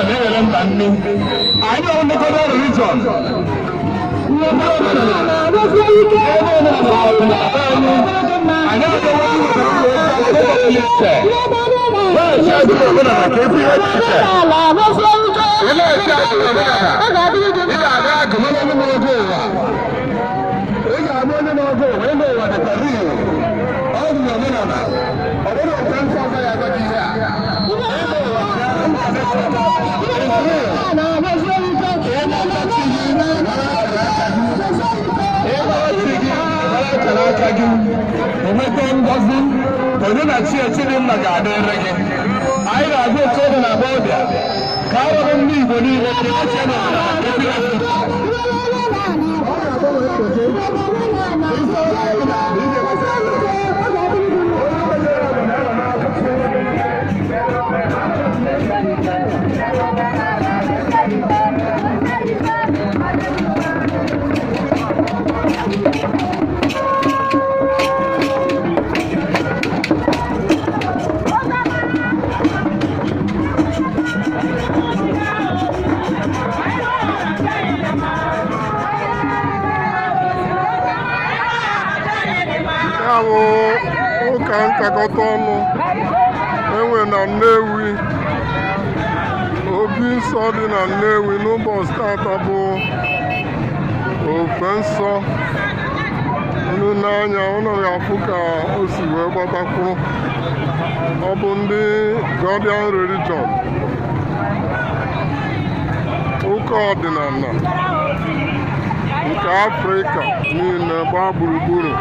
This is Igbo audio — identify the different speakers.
Speaker 1: Na-enyere mba nnu. Anyị ọrụ ndị Godian Religion. Ebe omenala ọdịnala anyị, anyị agaghị iche na-eche adịghị omenala ka ebu ihe dị iche. Ị na-eche adịghị omenala, ị ga-aga agụ mara onye na-ọgụ ụwa. Ị ga-ama onye na-ọgụ ụwa, ịma ụwa dịkwa real. Ọ dị n'omenala. Ọ bụrụ ofe nsọ ọzọ ya agwa gị ihe a. Ịma ụwa is real. Ịmata chi gị, mara akara aka gị. Ịmara chi gị, mara akara aka gị. Enweta ngọzi, onye na chi echidimma ga-adịrị gị. Anyị na-agụ okorobịa na agbọghọbịa ka a rụrụ ndị Igbo niile ka eche n'omenala ka ebi ha ndụ. Ọ ga-agbanwe ndụ gị. Isi ọrụ anyị na ị ga-enweta ndụ. Onye menyere bụ na ya nọ n'akụkụ.
Speaker 2: Ya bụ ụka ntakọta ọnụ enwe na Nnewi, obi nsọ dị na Nnewi. N'ụbọchị tata bụ ofe nsọ. Ndị n'anya ụnụ ga-afụ ka o si wee gbatakwuru. Ọ bụ ndị Godian Religion, ụka ọdịnala nke Afrịka niile gbaa gburugburu.